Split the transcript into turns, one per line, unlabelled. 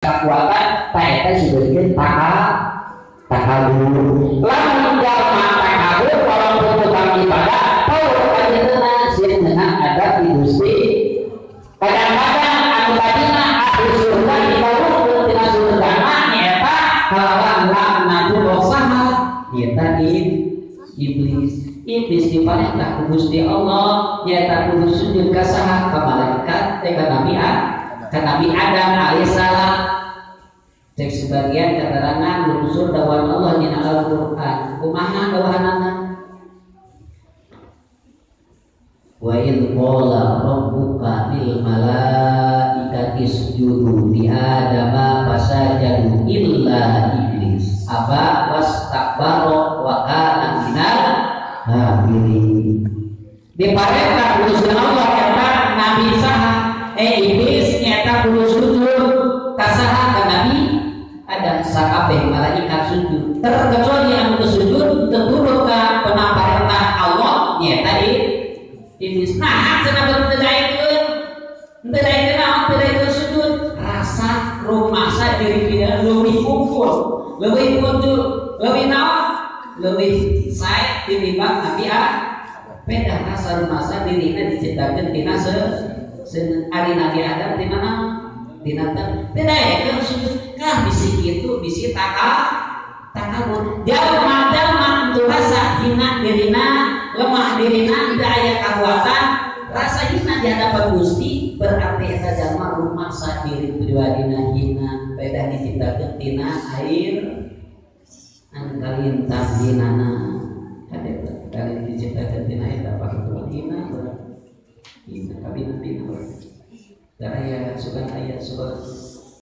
Kekuatan tak eta disebutkeun takabur. Lamun jalma takabur walaupun tukang ibadah tau ayeuna sieun meunang ada di Gusti. Kadang-kadang anu tadina ahli surga diturunkeun tina surga nyaeta kalawan laknatullah saha nyaeta iblis. Iblis diparentah ku Gusti Allah nyaeta kudu sujud ka saha ka malaikat teh ka Nabi ka Nabi Adam alaihissalam. Cek sebagian keterangan unsur dawuhan Allah dina Al-Qur'an. Kumaha dawuhanana? Wa idh qala rabbuka lil malaikati isjudu li adama fasajadu illa iblis aba wastakbara wa kana minal kafirin. Diparentah ku Gusti Allah eta Nabi saha? Iblis nyata kudu sujud ka saha? Ka Nabi Adam. Sakabeh malaikat sujud terkecuali anu teu sujud teu turut ka penaparentah Allah nyaeta iblis. Nah cenah teu daekeun teu daekeun naon teu daekeun sujud rasa rumasa diri kita leuwih unggul leuwih muncul leuwih naon leuwih sae tinimbang Nabi beda rasa rumasa dirina diciptakeun tina ari Nabi Adam tina naon tina teu daekeun sujud kah bisi kitu bisi takabur. Jalma-jalma teu rasa hina dirina lemah dirina teu aya kakuatan rasa hina di hadapan Gusti berarti eta jalma rumasa diri pribadina hina beda diciptakeun tina air anu kalintang hinana kade kali diciptakeun tina eta pakutuan hina hina kabina tina da aya sugan aya sugan